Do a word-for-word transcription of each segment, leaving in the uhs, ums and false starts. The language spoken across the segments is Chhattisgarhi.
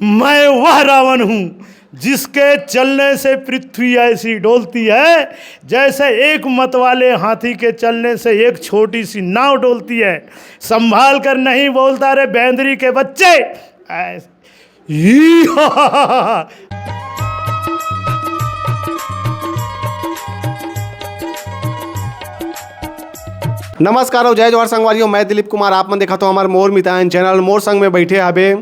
मैं वह रावण हूँ जिसके चलने से पृथ्वी ऐसी डोलती है, जैसे एक मत वाले हाथी के चलने से एक छोटी सी नाव डोलती है। संभाल कर नहीं बोलता रे बेंदरी के बच्चे। ऐस- ई नमस्कार और जय जोहार संगवारी हो, मैं दिलीप कुमार। आप मन देखत हो हमर मोर मितान चैनल। मोर संग में बैठे हबे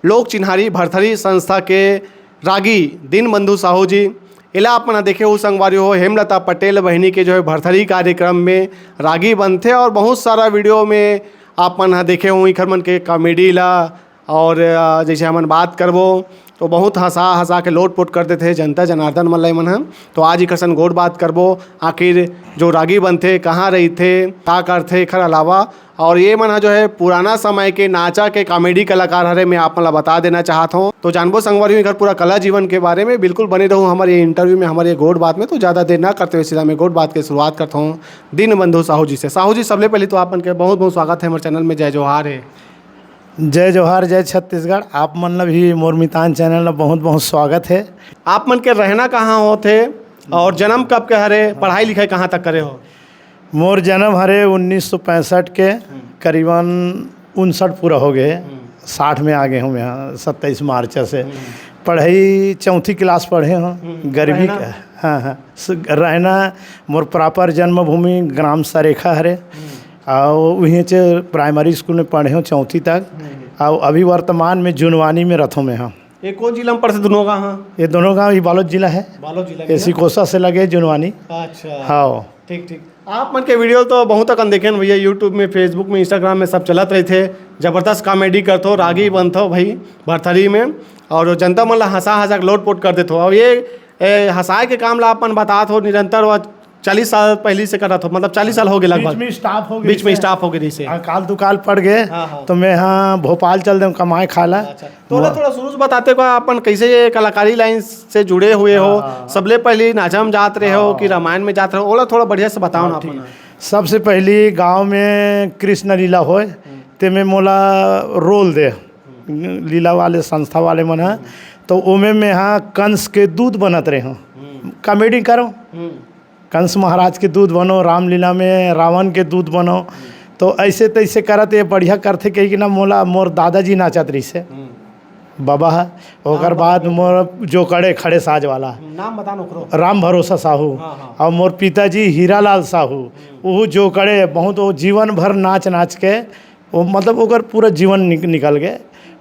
लोक चिन्हारी भरथरी संस्था के रागी दीनबंधु साहू जी। एला आप मन ह देखे हो संगवारी हो, हेमलता पटेल बहिनी के जो है भरथरी कार्यक्रम में रागी बनथे और बहुत सारा वीडियो में आप मन ह देखे हो इखर मन के कॉमेडी ला। और अ, जैसे हमन बात करबो तो बहुत हंसा हंसा के लोट पोट कर देथे जनता जनार्दन मन ला मन ह। तो आज इकर सन गोठ बात करबो, आखिर जो रागी बनथे, कहाँ रहिथे, का करथे, एखर अलावा और ये मन ह जो है पुराना समय के नाचा के कॉमेडी कलाकार हरे, मैं आप मन ला बता देना चाहत हूँ। तो जानबो संगवारी हो एकर पूरा कला जीवन के बारे में। बिल्कुल बने रहू हमर ये इंटरव्यू में, हमर ये गोठ बात में। तो ज्यादा देर ना करते हुए सीधा मैं गोठ बात के शुरुआत करता हूँ दीनबंधु साहू जी से। साहू जी, सबले पहले तो आप मन के बहुत बहुत स्वागत है हमर चैनल में। जय जोहार है। जय जोहार, जय छत्तीसगढ़। आप मन ला भी मोर मितान चैनल ला बहुत बहुत स्वागत है। आप मन के रहना कहाँ होथे और जन्म कब के हरे, पढ़ाई लिखाई कहाँ तक करे हो? मोर जन्म हरे उन्नीस सौ पैंसठ के, करीबन उनसठ पूरा हो गए, साठ में आ गए हूँ मैं, सत्ताईस मार्च से। पढ़ाई चौथी क्लास पढ़े हूँ, गरीबी रहना? का। हाँ हाँ। स- रहना, मोर प्रॉपर जन्मभूमि ग्राम सरेखा हरे, और वहीं से प्राइमरी स्कूल में पढ़े हूँ चौथी तक। और अभी वर्तमान में जुनवानी में रथों में हूँ। ये कौन जिला में पड़थे दोनों गाँव? हाँ, ये दोनों गांव, ये बालोद जिला है। बालोद जिला ये सिकोसा से लगे जुनवानी। अच्छा, हाँ। ठीक ठीक। आप मन के वीडियो तो बहुत अकन देखे भैया, यूट्यूब में, फेसबुक में, इंस्टाग्राम में सब चलत रहिथे। जबरदस्त कॉमेडी करथो, रागी बनथो भाई भरथरी में, और जनता मन ला हंसा हंसा के लोट पोट कर देथो। और ये ए, हंसाए के काम ला अपन बतात हो निरंतर, वो चालीस साल पहली से करत हो, मतलब चालीस साल हो गए बीच लगभग। में स्टॉप हो गए बीच में जैसे। स्टॉप हो गए जैसे। अकाल दुकाल पड़ गए, हाँ, हाँ। तो मैं यहाँ भोपाल चल दे कमाए खाए ला। अच्छा, तो ओला थोड़ा शुरू से बताते को अपन कैसे ये कलाकारी लाइन से जुड़े हुए हो, हाँ। सबले पहले नाचा में जात रहे हो कि रामायण में जात रहे हो, ओला थोड़ा बढ़िया से बताओ ना अपन। सबसे पहली गांव में कृष्ण लीला होए, ते में मोला रोल दे, लीला वाले संस्था वाले मन ह। तो ओमे में हाँ कंस के दूत बनत रहे हूँ, कॉमेडी करो, कंस महाराज के दूत बनो, रामलीला में रावण के दूत बनो। तो ऐसे तैसे करत ये बढ़िया करथे, कही कि ना मोला मोर दादाजी नाचत रहिसे, बाबा ह। ओकर बाद मोर जोकड़े खड़े साज वाला, नाम बता ना ओकरो। राम भरोसा साहू, हाँ, हाँ। और मोर पिताजी हीरालाल साहू, वो जोकड़े बहुत, वो जीवन भर नाच नाच के वो, मतलब, ओकर पूरा जीवन निक, निकल गए।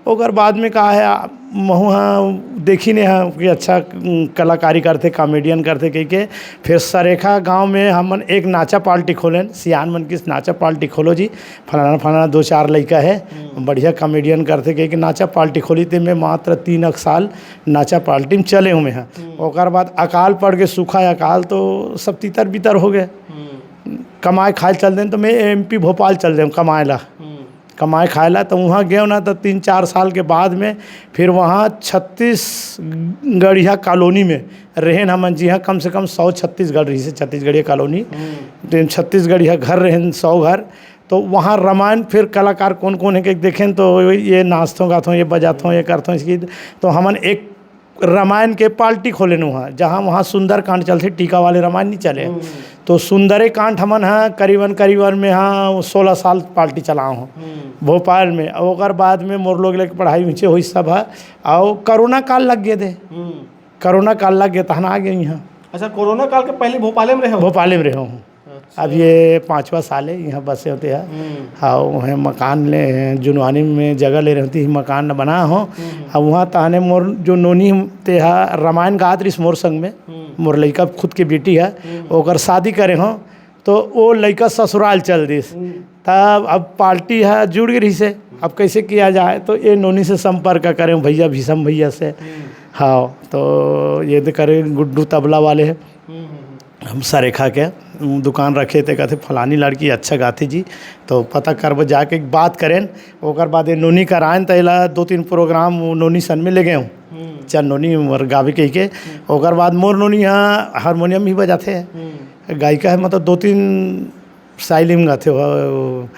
ओकर बाद में का है, आ, महू हाँ देखी ने हाँ कि अच्छा, उम, कलाकारी करथे, कॉमेडियन करथे कह के। फिर सरेखा गांव में हमन एक नाचा पार्टी खोलेन, सियान मन किस नाचा पार्टी खोलो जी, फलाना फलाना दो चार लइका है, बढ़िया कॉमेडियन करथे कह के नाचा पार्टी खोली। ते में मात्र तीन एक साल नाचा पार्टी में चले हुए हैं। ओकर बाद अकाल पड़ गए, सूखा अकाल, तो सब तितर बितर हो गए। कमाए खाए चल देन, तो मैं एमपी भोपाल चल दें कमाए ला। कमाए खाए ला, तो वहाँ गए ना, तो तीन चार साल के बाद में फिर वहाँ छत्तीसगढ़िया कॉलोनी में रहेन हमन, जी हाँ, कम से कम सौ छत्तीसगढ़ रही से, छत्तीसगढ़िया कॉलोनी। तो छत्तीसगढ़िया घर रहेन, सौ घर। तो वहाँ रामायण फिर कलाकार कौन कौन है कि देखें, तो ये नाचथों गाथों, ये बजाथों, ये करथों, इसकी। तो हमन एक रामायण के पार्टी खोलेन उहाँ, जहाँ वहाँ सुंदरकांड चलथे, टीका वाले रामायण नहीं चले। तो सुंदरे कांड हमन ह करीबन करीबन में हाँ सोलह साल पार्टी चलाओ हूँ भोपाल में। ओकर बाद में मोर लोग लेके पढ़ाई ऊँचे हुई सब है। और कोरोना काल लग गए थे, कोरोना काल लग गए तहन आ गए यहाँ। अच्छा, कोरोना काल के पहले भोपाले में रहे हो? भोपाले में रहे हूँ। अब ये पांचवा साल है यहाँ बसे होते हैं। हाँ, वह मकान ले हैं, जुनवानी में जगह ले रहे होती है, मकान बना हो। अब वहाँ तहने मोर जो नोनी ते हा रामायण गात रहिस मोर संग में, मोर लइका खुद के बेटी है, ओकर शादी करे हो, तो वो लइका ससुराल चल दिस। तब अब पार्टी है जुड़ गई रहिसे, अब कैसे किया जाए, तो ये नोनी से संपर्क करें भैया, भीषम भैया से। हाँ, तो ये दे करे गुड्डू तबला वाले हैं। हम सरेखा के दुकान रखे थे, कहते फलानी लड़की अच्छा गाती जी, तो पता करब जाके बात करें। ओकर बाद ये नोनी कराएन, तो एला दो तीन प्रोग्राम वो नोनी सन में ले गए हूँ, चार नोनी मोर गावे कह के। ओकर बाद मोर नोनी यहाँ हारमोनियम भी बजाते हैं, गायिका है, मतलब दो तीन साइलिम गाते हो,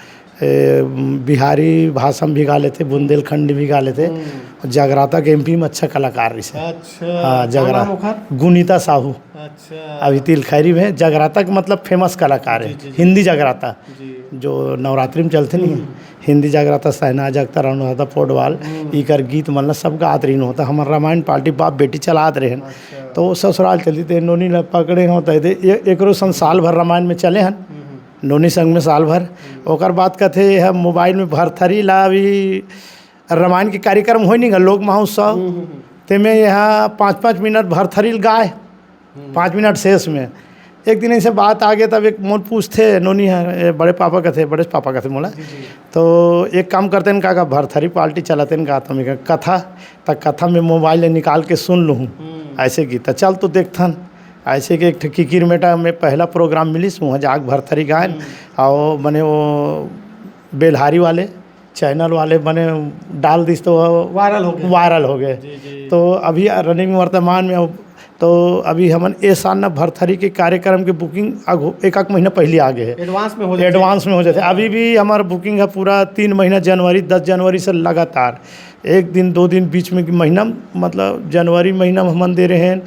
ए, बिहारी भाषा में भी गा लेथे, बुंदेलखंडी भी गा लेथे। हम्म। जगराता के एमपी में अच्छा कलाकार रहिसे। अच्छा। हाँ, का जगरा-, नाम ओखर? गुनीता साहू। अच्छा। अभी तिलखैरी में जगराता के मतलब फेमस कलाकार हे, जी, जी, जी। हिंदी जगराता, जी। जो नवरात्रि में चलथे नहीं, हम्म। हिंदी जगराता, शहनाज अख्तर, अनुराधा पौडवाल, हम्म। इकर गीत मन ला सब गात रहिन होता। हमर रामायण पार्टी बाप बेटी चलात रहेन। अच्छा। तो ससुराल चलती ते नोनी ला पकड़े होता है, ए-, एकरो संग साल भर रामायण में चले हन। हम्म। नोनी संग में साल भर। हम्म। ओकर बाद कथे, "ये मोबाइल में भरथरी ला अभी रामायण के कार्यक्रम होय नहीं गा, लोक महोत्सव, हम्म, हम्म, हम्म। तेमे यहाँ पाँच पाँच मिनट भरथरी ल गाय, हम्म। पाँच मिनट शेष में।" एक दिन ऐसे बात आ गया, तब एक मोर पूछथे, नोनी हे, ए, बड़े पापा कथे, बड़े पापा कथे मोला। जी, जी। तो एक काम करते हैं, का, का भरथरी पार्टी चलाते हैं, का, तो मैं कहा, "कथा, त कथा में मोबाइल ले निकाल के सुन लूँ।" हम्म। ऐसे की, "त चल तो देखथन।" ऐसे के एक ठे किकिर मेटा में पहला प्रोग्राम मिलिस, वहाँ जाके भरथरी गायन, हम्म। और मने वो बेलहारी वाले, चैनल वाले मने डाल दिस तो वो वायरल हो गए। वायरल हो गए। जी, जी। तो अभी रनिंग वर्तमान में अब, तो अभी हमन ए साल ना भरथरी के कार्यक्रम के बुकिंग आगू एक आध महीना पहले आ गए है। एडवांस में हो जाते हैं। एडवांस में हो जाते हैं। अभी भी हमारा बुकिंग है पूरा तीन महीना, जनवरी, दस जनवरी से लगातार एक दिन, दो दिन बीच में, महीना, मतलब, जनवरी महीना में हमन दे रहे हैं,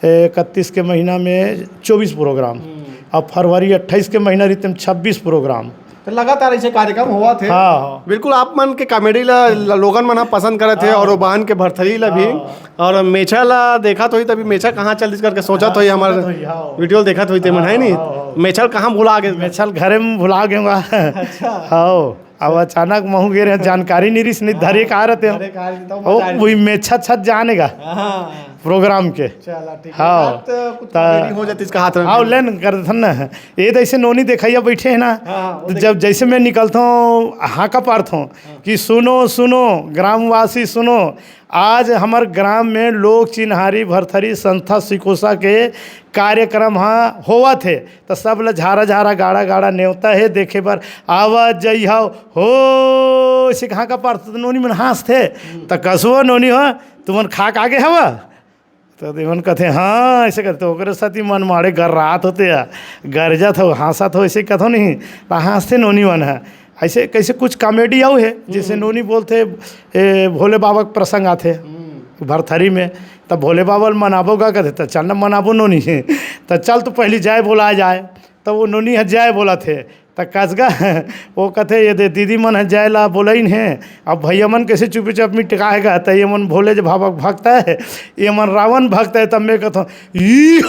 ए, इकतीस के महीना में चौबीस प्रोग्राम, हम्म। और फरवरी अट्ठाईस के महीना रहते में छब्बीस प्रोग्राम। तो लगातार ऐसे कार्यक्रम होवत हे। हाँ, हाँ। बिल्कुल, आप मन के कॉमेडी ला, ला लोगन मन ह पसंद करत हे, हाँ। और वो बहन के भरथरी ला भी। हाँ। और मेछा ला देखत होई, तभी मेछा कहाँ चल दिस करके सोचत हाँ, होई, हमार सोचत होई, हाँ। वीडियो देखत होई ते मन, हाँ, है नी? हाँ, हाँ। मेछा ल कहाँ भुला गे? मेछा ल घरे में भुला गे हों। अच्छा। हाँ। अब अचानक महूँ गे रहे, जानकारी नहीं रहिस, नहीं धरे का रहते हो। धरे का रहते हो, ओ, मजा आ रही। वही मेछा छत जाने का हाँ। प्रोग्राम के। चला, ठीक है। हाँ। बात, अ, कुछ त-, कॉमेडी हो जाती इसका हाथ में। हाँ, लेन कर देथन ना। ये तो ऐसे नोनी देखैया बैठे हैं ना। हाँ, हाँ, वो तो देख- जब जैसे मैं निकलता हूँ, हाँका पारता हूँ हाँ। कि सुनो, सुनो, ग्रामवासी सुनो, आज हमर ग्राम में लोक चिन्हारी भरथरी संस्था सिकोसा के कार्यक्रम ह होवत हे, त सब ल झारा झारा गाड़ा गाड़ा नेवता हे देखे बर आवत जइहव हो। सिकहा का पार त नोनी मन हाँसथे, त कसो नोनी हो, तुमन खा के आगे हव? त एमन कथे, "हाँ," ऐसे कथे, त ओकरे साथ ही मन माड़े गर्रात होते या, गरजत हो, हाँसत हो, ऐसे कथो नहीं, त हाँसथे नोनी मन ह। ऐसे कैसे कुछ कॉमेडी आऊ हे, जैसे हम्म। नोनी बोलथे, ए, भोले बाबा के प्रसंग आथे हम्म। भरथरी में, त भोले बाबा ल मनाबो का कथे, त चल न मनाबो नोनी हे, त चल तो पहली जय बोला जाए। त वो नोनी ह जय बोलत हे, त कसगा वो कथे, "ये दे दीदी मन ह जय ला बोलइन हे, अब भैया मन कैसे चुपी चुप मिटका हे गा?" त ये मन भोले जे बाबा के भक्त हे, ये मन रावण भक्त हे, तब मैं कथों, "ई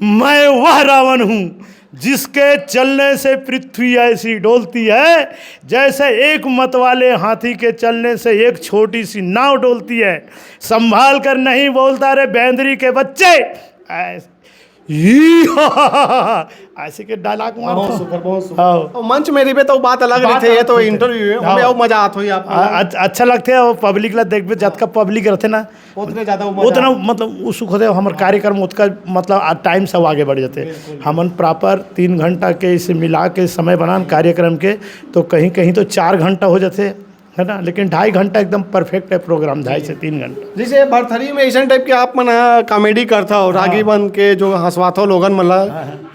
मैं वह रावण हूँ जिसके चलने से पृथ्वी ऐसी डोलती है, जैसे एक मत वाले हाथी के चलने से एक छोटी सी नाव डोलती है। संभाल कर नहीं बोलता रे बेंदरी के बच्चे।" ऐस-, ई ऐसे के डायलॉग बहुत मारथों। सुपर, बहुत सुपर। हाँ। और मंच में रहिबे तो बात अलग बात रहिथे, ये अलग तो रहिथे। इंटरव्यू हे, हाँ। ओमे अउ मजा आत होही आप आ, लोग। अच-, अच्छा लगथे, और पब्लिक ला देखबे, जतका पब्लिक रहिथे ना, उतने ज्यादा वो मजा उतना, आता। मतलब, उत्सुक होते, हमर कार्यक्रम उतका, मतलब, आ, टाइम से आगे बढ़ जाते। बिल्कुल। हमन प्रॉपर तीन घंटा के इसे मिला के समय बनान कार्यक्रम के, तो कहीं, कहीं तो चार घंटा हो जाते, है ना? लेकिन ढाई घंटा एकदम परफेक्ट है प्रोग्राम, ढाई से तीन घंटा। जैसे भरथरी में ऐसन टाइप के आप मन ह कॉमेडी करथव, रागी हाँ। बन के जो हंसवाथव लोगन मन ला, हाँ, हाँ।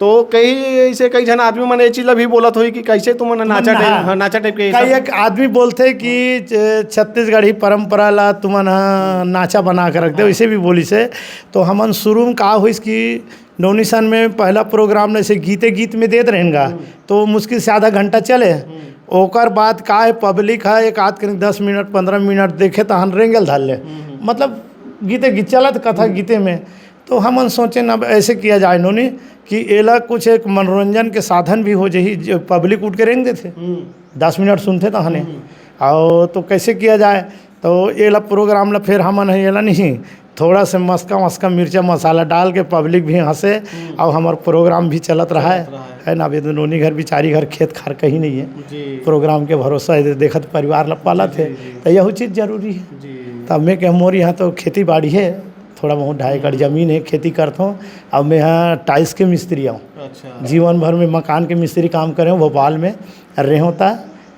तो कई ऐसे कई झन आदमी मन ये चीज ला भी बोलत होही कि कैसे तुमन ह नाचा मन, टाइप, हाँ। हाँ, नाचा टाइप के कई सब। एक आदमी बोलथे कि च-, छत्तीसगढ़ी परंपरा ला तुमन ह नाचा बना के रख दे, हाँ। वैसे भी बोलिस हे। तो हमन शुरू में का होइस कि नोनी सन में पहला प्रोग्राम में से गीते गीत में देत रहेन गा, हम्म। तो मुश्किल से आधा घंटा चले। हम्म। ओकर बाद का हे, पब्लिक ह एक आध करीब दस मिनट, पन्द्रह मिनट देखे, तहन रेंगल धर ले। हम्म। मतलब, गीते गीत चलत, कथा हम्म। गीते में। तो हमन सोचेन, अब ऐसे किया जाए नोनी कि एला कुछ एक मनोरंजन के साधन भी हो जाही, जो पब्लिक उठ के रेंग देथे, हम्म। दस मिनट सुनथे तहने। हम्म। और तो कैसे किया जाए, तो एला प्रोग्राम ला फिर हमन ह एला नहीं, थोड़ा से मस्का मस्का मिर्चा मसाला डाल के पब्लिक भी हंसे हम्म। और हमर प्रोग्राम भी चलत रहा है, चलत रहा है। है ना? अभी तो नोनी घर बिचारी घर खेत खार कहीं नहीं है, जी। प्रोग्राम के भरोसा है, देखत परिवार ला पालत जी, है, जी। तो यहू चीज जरूरी है। जी। तब मैं कह, मोर यहाँ तो खेती बाड़ी है, थोड़ा बहुत ढाई एकड़ हम्म। जमीन है, खेती करथों। अब मैं यहाँ टाइल्स के मिस्त्री आऊँ, अच्छा। जीवन भर में मकान के मिस्त्री काम करे हूँ भोपाल में, रहे होता।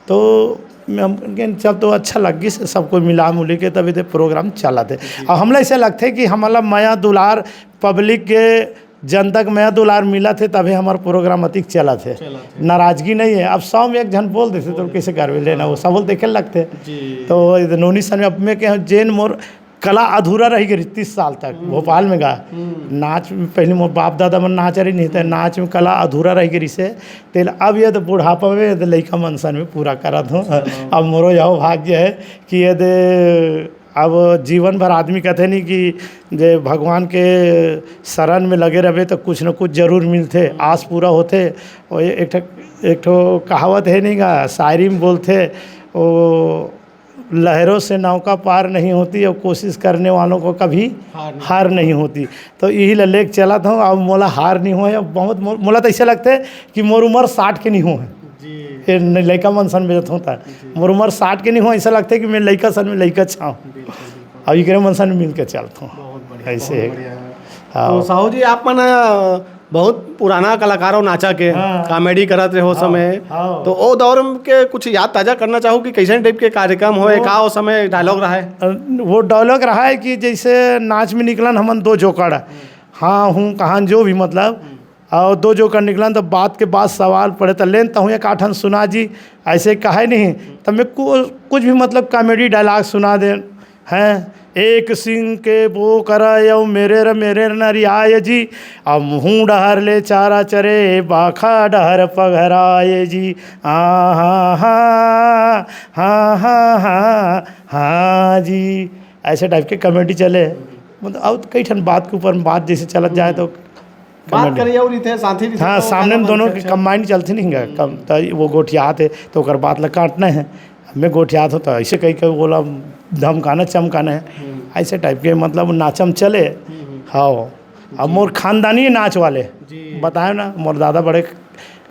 तो मैं, हम कहेन, "चल, तो अच्छा लगिस, सब कोई मिला मुली के तभी ते प्रोग्राम चलत हे।" जी। अब हमला ऐसे लगथे कि हमला मया दुलार पब्लिक के जनता के मया दुलार मिलत हे, तभे हमर प्रोग्राम अतिक चलत हे। चलत हे। नाराजगी नहीं है। अब सौ में एक झन बोल देथे, तो बोल कैसे करबे लेना, वो सब बोल देखे लगथे। जी। तो ये नोनी सन में अब मैं कहे, जेन मोर कला अधूरा रह गई तीस साल तक हम्म। भोपाल में गा। हम्म। नाच में पहले मोर बाप दादा मन नाच रही नहीं थे, हम्म। नाच में कला अधूरा रह गई से। तेल अब ये तो बुढ़ापा में, ये तो लइका मन सन में पूरा करत हूँ। चलो। अब मोरो यहो भाग्य है कि ये दे अब जीवन भर आदमी कहथे नहीं कि जे भगवान के शरण में लगे रहे तो कुछ न कुछ जरूर मिलथे, आस पूरा होथे। और एक ठो, एक ठो कहावत है नहीं गा, शायरी में बोलथे, वो लहरों से नौका पार नहीं होती और कोशिश करने वालों को कभी हार नहीं। हार नहीं होती। तो यही ला लेके चलत हूँ। अब मोला हार नहीं होए, अब बहुत मो-, मोला तो ऐसे लगते कि मोर उम्र साठ के नहीं हो है। जी। ये न-, लइका मन सन में जत होता। जी। मोर उम्र साठ के नहीं हो, ऐसा लगता है कि मैं लइका सन में लइका छाऊँ। बिल्कुल, बिल्कुल। अब इकरे मन सन मिल के चलत हूँ। बहुत बढ़िया, ऐसे बहुत है। बढ़िया। हाँ। तो साहू जी, आप मन, अ, बहुत पुराना कलाकार हो नाचा के, हाँ। कॉमेडी करत रहे हो हाँ, समय। हाँ। तो ओ दौर के कुछ याद ताजा करना चाहो कि कैसन टाइप के कार्यक्रम होए, वो का ओ समय डायलॉग रहा है? अ, वो डायलॉग रहा है कि जैसे नाच में निकलन हमन दो जोकड़, हाँ, हूँ, कहान, जो भी मतलब, हम्म। और दो जोकड़ निकलन तो बात के बाद सवाल पड़े तो लेन तहूँ एक आठन सुना जी, ऐसे कहे नहीं। तो मैं कु-, कुछ भी मतलब कॉमेडी डायलॉग सुना दे हैं, एक सिंह के बोकरा यौ मेरे र मेरे र नरियाय जी, अब मुँह डहर ले चारा चरे, बाखा डहर पघराय जी। आ हा हा, हा हा हा, हाँ जी। ऐसे टाइप के कॉमेडी चले। मतलब, अब कई ठन बात के ऊपर में बात जैसे चलत जाए तो बात कॉमेडी। करे अउ रहिथे, साथी रहिथे हाँ, तो सामने में गाना दोनों बनथे, के अच्छा। कंबाइन चलथे नहीं गा, हम्म। कम, त वो गोठियात हे, तो ओकर बात ला काटना है। मैं गोठियात हो, तो ऐसे कही के बोला, धमकाना, चमकाना है। हम्म। ऐसे टाइप के, मतलब, नाचम चले। हम्म, हम्म। हाँ। अब जी। मोर खानदानी नाच वाले, जी। बताए ना, मोर दादा बड़े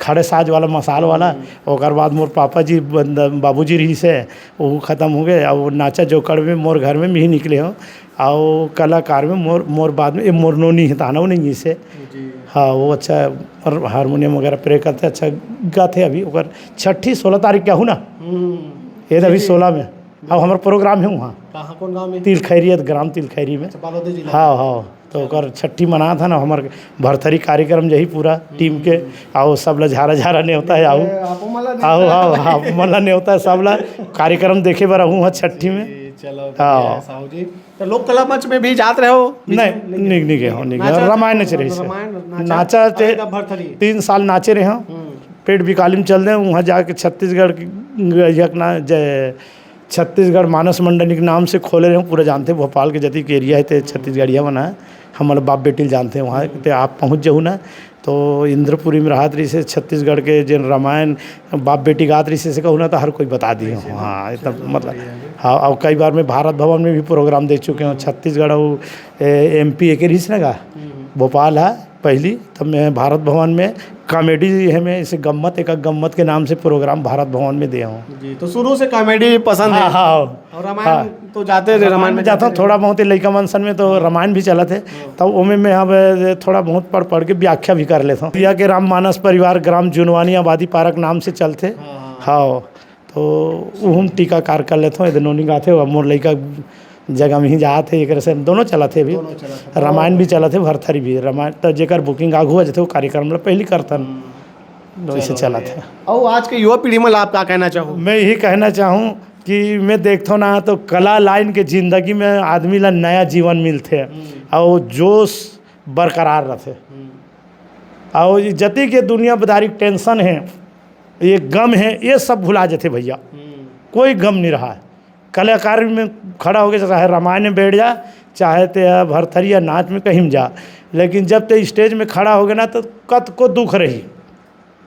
खड़े साज वाला, मसाल वाला, हम्म। ओकर बाद मोर पापा जी, बंद-, बाबूजी रहिस हे, वो खत्म हो गए। अब वो नाचा जोकड़ में मोर घर में भी निकले हो, और कलाकार में मोर, मोर बाद में, ये मोर नोनी है, ताना वो नहीं से। जी। हाँ, वो अच्छा, और हारमोनियम वगैरह प्ले करते, अच्छा गाते। अभी ओकर छठी सोलह तारीख के आहू ना, हम्म। ये तो अभी जी, जी। सोलह में। अब हमारा प्रोग्राम है वहाँ। कहाँ, कौन गाँव में? तिलखैरी है, ग्राम तिलखैरी में। अच्छा, बालोद जिला। हाँ, हाँ। तो ओकर छठी मनात हे ना, हमर भरथरी कार्यक्रम जही पूरा टीम के, हम्म। आओ सब ला झारा झारा नेवता है, आओ। ए, आपो मन ला आओ, नेवता है। आओ, आप मन ला नेवता है, सब ला कार्यक्रम देखे बर आहू हा छठी में। जी, चलो, हाँ। बढ़िया है, साहू जी। तो लोक कला मंच में भी जात रहे हो? नहीं, लेकिन नहीं, नहीं गए हो, नहीं गए हो। नाचा, रामायण नच रही से। रामायण, नाचा, नाचा ते अरे, तब भरथरी। तीन साल नाचे रहे हो। हम्म। पेट बिकाली में चल दे, वहाँ जाके छत्तीसगढ़ की, एक ना, जय, छत्तीसगढ़ मानस मंडली के नाम से खोले रहे, पूरा जानते, भोपाल के जतिक एरिया है, ते छत्तीसगढ़िया बना है, हमर बाप बेटी ल जानते वहाँ, ते आप पहुँच जाहू ना, तो इंद्रपुरी में रहत रहिसे, छत्तीसगढ़ के जेन रामायण बाप बेटी गात रहिसे, से कहू ना, तो हर कोई बता दिए। ऐसे ना? हाँ, इतना चलो, मतलब, बढ़िया है। हाँ, और कई बार मैं भारत भवन में भी प्रोग्राम दे चुके हूँ, हम्म। छत्तीसगढ़ और, ए, एमपी एक रहिस ना गा, हम्म। भोपाल है पहली, तब मैं भारत भवन में कॉमेडी है, मैं इसे गम्मत, एक गम्मत के नाम से प्रोग्राम भारत भवन में दे हूँ। जी, तो शुरू से कॉमेडी पसंद है? हाँ, हाँ। और रामायण हाँ। तो जाते रहे, रामायण रामायण में जाता हूँ, जाते थोड़ा रहे। बहुत ही लइका मन सन में तो रामायण भी चलत है। हाँ। तब ओमे में अब थोड़ा बहुत पढ़, पढ़ के व्याख्या भी कर लेता हूँ। भैया के राम मानस परिवार ग्राम जुनवानी आबादी पारक नाम से चलते। हाँ, हाँ। हाँ, तो उहू में टीकाकार कर लेता हूँ। ये नोनी गाथे, अब मोर लइका जगह में ही जात है, एक से दोनों चलत है अभी। दोनों चलत है। रामायण भी चलत है, भरथरी भी। रामायण तो जेकर बुकिंग आगू हो जाते, वो कार्यक्रम ला पहली करतन। हम्म। तो इसे चलो, चलत बढ़िया। है। और आज के युवा पीढ़ी में आप का कहना चाहो? मैं यही कहना चाहूँ कि मैं देखता हूँ ना, तो कला लाइन के जिंदगी में आदमी ला नया जीवन मिलते हैं हम्म। और जोश बरकरार रहते। हम्म। और ये जति के दुनियादारी टेंशन है, ये गम है, ये सब भुला जाते भैया। हम्म। कोई गम नहीं रहा है। कलाकार में खड़ा हो गया, चाहे रामायण में बैठ जा, चाहे ते भरथरी या नाच में कहीं में जा, लेकिन जब ते स्टेज में खड़ा हो गया ना, तो कत को दुख रही,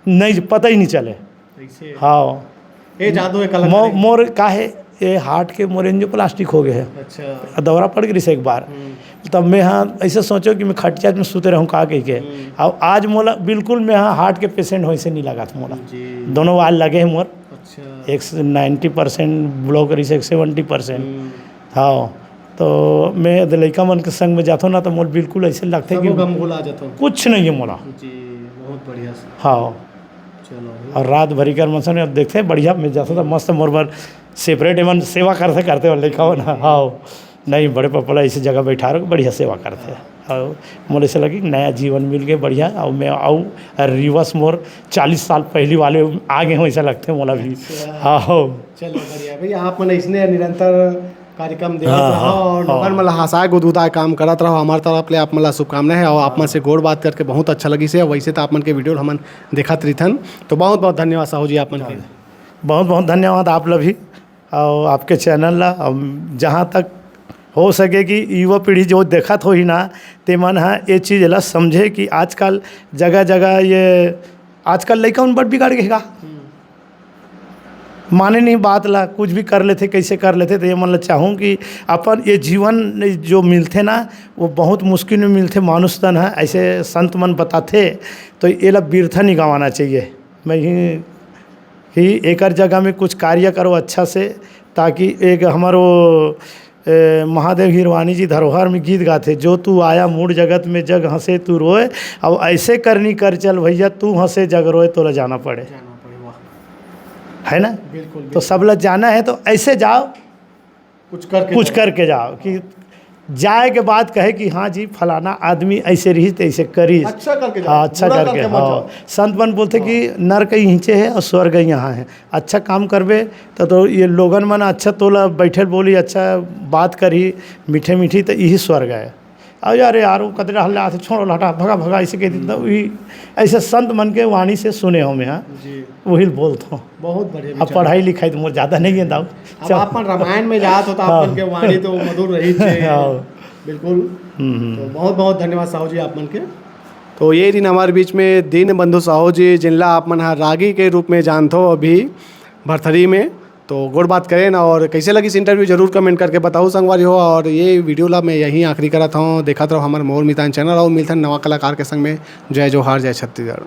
नहीं, पता ही नहीं चले। ऐसे? हाँ। ये जादू है कलाकारी मो-, में। मोर का है, ये हार्ट के मोर एंजियोप्लास्टिक हो गए है। अच्छा। दौरा पड़ गई से एक बार। हम्म। तब मैं हाँ ऐसे सोचो कि मैं खटिया में सुते रहूँ का कह के। हम्म। अब आज मोला बिल्कुल मैं हाँ हार्ट के पेशेंट हो, ऐसे नहीं लगा था मोला। जी। दोनों वाल लगे हैं मोर। अच्छा। एक से नाइन्टी परसेंट ब्लॉक रही से, एक सेवेंटी परसेंट। हम्म। हाँ, तो मैं यदि लइका मन के संग में जाथो ना, तो मोर बिल्कुल ऐसे लगथे सबो कि गम भुला जाथो। कुछ नहीं है मोला। जी, बहुत बढ़िया से। हाँ। चलो। और रात भरी कर मन से अब देखते बढ़िया, मैं जाथो तो मस्त मोर बर सेपरेट एमन सेवा करते करते वाले लइका हो ना। हाँ, नहीं, बड़े पप्पा ला ऐसी जगह बैठा रख, बढ़िया सेवा करते। अउ मोला ऐसा लगे कि नया जीवन मिल गए, बढ़िया। अउ मैं अउ रिवर्स मोर चालीस साल पहली वाले आ गए हों, ऐसा लगथे मोला भी। हाँ, हो। चलो, बढ़िया भैया, आप मन ऐसने निरंतर कार्यक्रम देवत हाँ, रहो हाँ, और हाँ। लोगन मन ला हंसाए गुदगुदाए काम करत रहो। हमार तरफ ले आप मन ला शुभकामनाएं हे और आप मन से गोठ बात करके बहुत अच्छा लगिस हे। वैसे तो आप मन के वीडियो हमन देखत रहिथन, तो बहुत बहुत धन्यवाद साहू जी आप मन के। बहुत बहुत धन्यवाद आप ला भी और आपके चैनल ला। और जहाँ तक हो सके कि युवा पीढ़ी जो देखत होही ना, ते मन ह ये चीज़ ला समझे कि आजकल जगह जगह ये आजकल लइका मन बड़ बिगाड़ गे हे गा। माने नहीं बात ला, कुछ भी कर लेथे, कैसे कर लेथे। तो ये मन ला चाहूँ कि अपन ये जीवन जो मिलथे ना, वो बहुत मुश्किल में मिलथे। मानुष तन है, ऐसे संत मन बताथे, तो ये ला बिरथा नहीं गंवाना चाहिए। मैं ही कि एकर जगह में कुछ कार्य करो अच्छा से, ताकि एक हमारो ए, महादेव हिरवानी जी धरोहर में गीत गाथे, "जो तू आया मूड़ जगत में जग हंसे तू रोए, अब ऐसे करनी कर चल भैया, तू हंसे जग रोए, तोला जाना पड़े।" जाना पड़े, वाह। है ना? बिल्कुल, तो सब ला जाना है तो ऐसे जाओ, कुछ करके कुछ जाओ। करके जाओ कि जाए के बाद कहे कि हाँ जी, फलाना आदमी ऐसे रही, तो ऐसे करी। अच्छा करके जाओ, हाँ, अच्छा बुरा करके, करके मत हाँ। जाओ। संत मन बोलथे कि नरक ईंचे है और स्वर्ग यहाँ है। अच्छा काम करबे तो, तो ये लोगन मन अच्छा तोला बैठल बोली, अच्छा बात करी, मीठे मीठी, तो यही स्वर्ग है। और यार, यार, वो कतरा हल्ला आथे, छोड़ो, हटा, भगा, भगा, ऐसे कह देता। वही ऐसे संत मन के वाणी से सुने हो मैं, हाँ। जी, वही बोलता हूँ। बहुत बढ़िया अब विचार। पढ़ाई लिखाई तो मोर ज़्यादा नहीं है दाऊ। अब आप मन रामायण में जात हो तो आप हाँ। मन के वाणी तो मधुर रही थे। हाँ। बिल्कुल। हम्म, हम्म। तो बहुत बहुत धन्यवाद साहू जी आप मन के। तो ये दिन हमारे बीच में दीन बंधु साहू जी, जिनला आप मन हा रागी के रूप में जानथो अभी भरथरी में। तो गोठ बात करेन और कैसे लगिस इंटरव्यू जरूर कमेंट करके बताओ संगवारी हो। और ये वीडियो ला मैं यहीं आखिरी करत हूँ। देखत रहो हमारे मोर मितान चैनल और मिलथन नवा कलाकार के संग में। जय जोहार, जय छत्तीसगढ़।